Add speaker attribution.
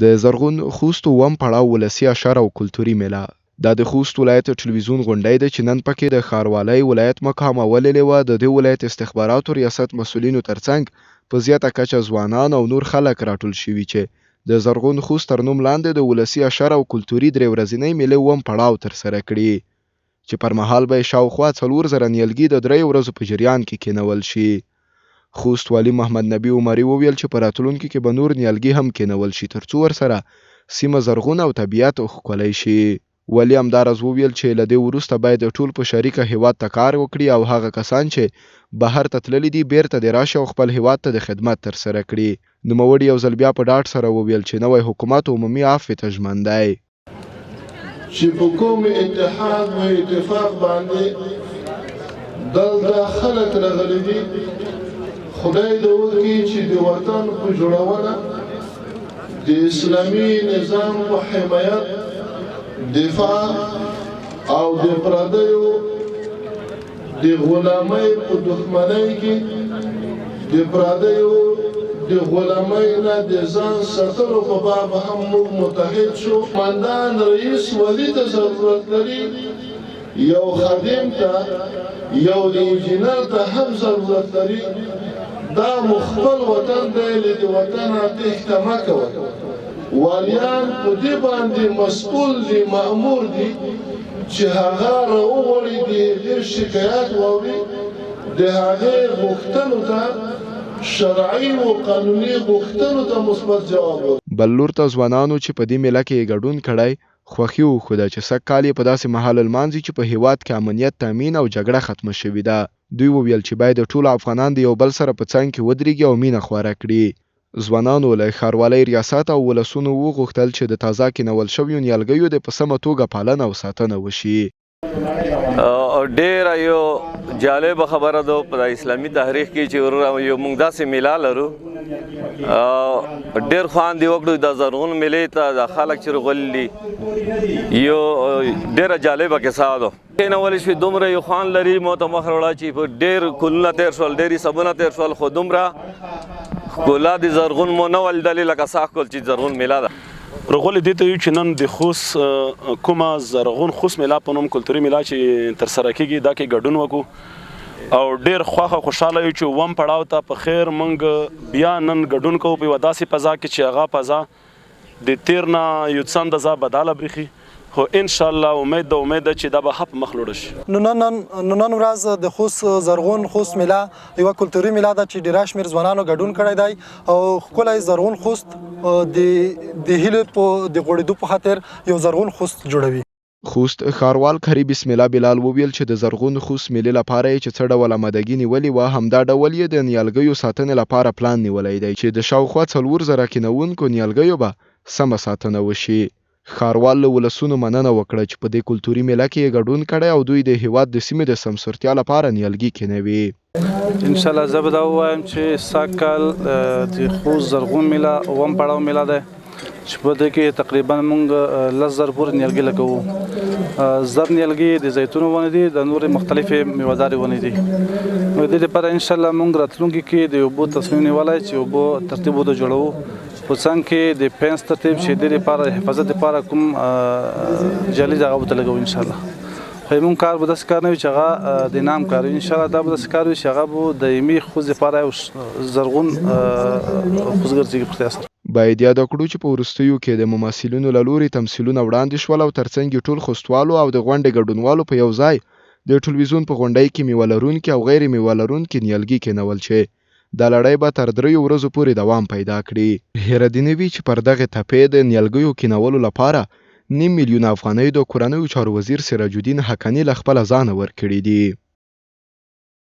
Speaker 1: د زرغون خوست اووم پړاو ولسي اشر او کلتوري مېله. دا د خوست ولایت ټلویزیون غونډی ده چې نن پکې د ښاروالۍ، ولایت مقام او لوا د دې ولایت استخباراتو ریاست مسؤلینو ترڅنګ په زیاته کچه ځوانان او نور خلک راټول شوي چې د زرغون خوست تر نوم لاندې د ولسي اشر او کلتوري درې ورځینۍ مېلې اووم پړاو ترسره کړي چې پر مهال به یې شاوخوا 4000 نیالګي د دریو ورځو په جریان کې کېنول شي. خوست والي محمد نبي عمري وویل چې په راتلونکي کې به نور نیالګي هم کېنول شي ترڅو ورسره سیمه زرغونه او طبیعت ښکلی شي. والي همداراز وویل چې له دې وروسته باید ټول په شریکه هېواد ته کار وکړي او هغه کسان چې بهر ته تللي دي بېرته دې راشي او خپل هېواد ته دې خدمت ترسره کړي. نوموړي یو ځل بیا په ډاډ سره وویل چې نوی حکومت عمومي عفوې ته ژمن دی.
Speaker 2: چې په کوم اتحاد و اتفاق باندې دلته خلک راغلي دي، خدای دې وکړي چې د وطن په جوړونه، د اسلامي نظام په حمایت، دفاع او د پردیو د غلامۍ په دښمنۍ کې د پردیو د غلامۍ نه د ځان ساتلو په باب هم موږ متحد شو. قومندان رئیس ولي ته ضرورت لري، یو خادم ته، یو انجینر ته هم ضرورت لري. دا مو خپل وطن دی، له دې وطنه تېښته مه کوئ. والیان په دې باندې مسؤل دي، مأمور دي چې هغه راوغواړي، د هغې شکایت واوري، د هغې غوښتنو ته، شرعي و قانوني غوښتنو ته مثبت جواب ورکړي.
Speaker 1: بل لور ته ځوانانو چې په دې مېله کې یې ګډون کړی، خوښي وښوده چې سږ کال یې په داسې مهال لمانځي چې په هېواد کې امنیت تامین او جګړه ختمه شوې ده. دوی وویل چې باید ټول افغانان د یو بل سره په څنګ کې ودرېږي او مینه خوره کړي. ځوانانو له ښاروالۍ ریاست او ولسونو وغوښتل چې د تازه کینول شویو نیالګیو دې په سمه توګه پالنه او ساتنه وشي.
Speaker 3: ډیره یو جالب خبره ده په اسلامي تحریک کې چې وروره یو موږ داسې میله لرو، ډیر خوند دی وکړو د زرغون میلې ته د خلک چې راغلي دي، یو ډیره جالبه کیسه ده. کینول شوې دومره یو خوان لري مو ته مخ راوړه چې په ډیر کلونه تیر شول، ډېر حسابونه تیر شول، خو دومره ښکلا د زرغون مو نه وه لیدلې لکه سږ کال چې زرغون میله ده.
Speaker 4: رغولې دې ته یو چې نن د خوست کومه زرغون خوست میله په نوم کلتوري میله چې ترسره کیږي دا کې ګډون وکړو او ډیر خوښ او خوشحاله یو چې اووم پړاو ته په خیر موږ بیا نن ګډون کوو په یوه داسې فضا کې چې هغه فضا د تیر نه یو څه اندازه بدله بریښي، خو ان شاء الله امید ده امید ده چې دا به ښه په مخ لوړه شي.
Speaker 5: نو نن ورځ د خوست زرغون خوست میله یوه کلتوري میله ده چې ډیری شمېر ځوانانو ګډون کړی دی او ښکلی زرغون خوست د هیلې په د غوړېدو په خاطر یو زرغون خوست جوړوي.
Speaker 1: خوست ښاروال قاري بسم الله بلال وویل چې د زرغون خوست مېلې لپاره یې چې څه ډول امادګي نیولې وه همدا ډول یې د نیالګیو ساتنې لپاره پلان نیولی دی چې د شاوخوا 4000 کینوونکو نیالګیو به سمه ساتنه وشي. ښاروال له ولسونو مننه وکړه چې په دې کلتوري مېله کې یې ګډون کړی او دوی د هېواد د سیمې د سمسورتیا لپاره نیالګي کینوي.
Speaker 6: انشاءالله زه به دا ووایم چې سږ کال د خوست زرغون میله اووم پړاو میله ده چې په دې کې تقریبا موږ 10,000 پورې نیالګي لګوو. 1000 نیالګي د زیتونو ونې دي، د نورې مختلفې میوهدارې ونې دي. نو د دې لپاره انشاءالله موږ راتلونکي کې د اوبو تصمیم نیولی چې اوبو ترتیب وده جوړوو، په څنګ کې د پنس ترتیب چې د دې لپاره د حفاظت لپاره کوم جالي هغه به لګوو انشاءالله. خو موږ کار به داسې کار نه وي چې هغه د نام کار وي، انشاءالله دا به داسې کار وي چې هغه به دایمي خوځ لپاره یو زرغون خوځ ګرځېږي په خدای سره.
Speaker 1: باید یاده کړو چې په وروستیو کې د ممثلینو له لوري تمثیلونه وړاندې شول او ترڅنګ یې ټول خوستوالو او د غونډې ګډونوالو په یو ځای د ټلویزیون په غونډۍ کې میوه لرونکي او غیر میوه لرونکي نیالګي کېنول چې دا لړۍ به تر دریو ورځو پورې دوام پیدا کړي. هېره دې نه وي چې پر دغې تپې د نیالګیو کېنولو لپاره نیم میلیون افغانۍ د کورنیو چارو وزیر سراج الدین حقاني له خپله ځانه ورکړي دي.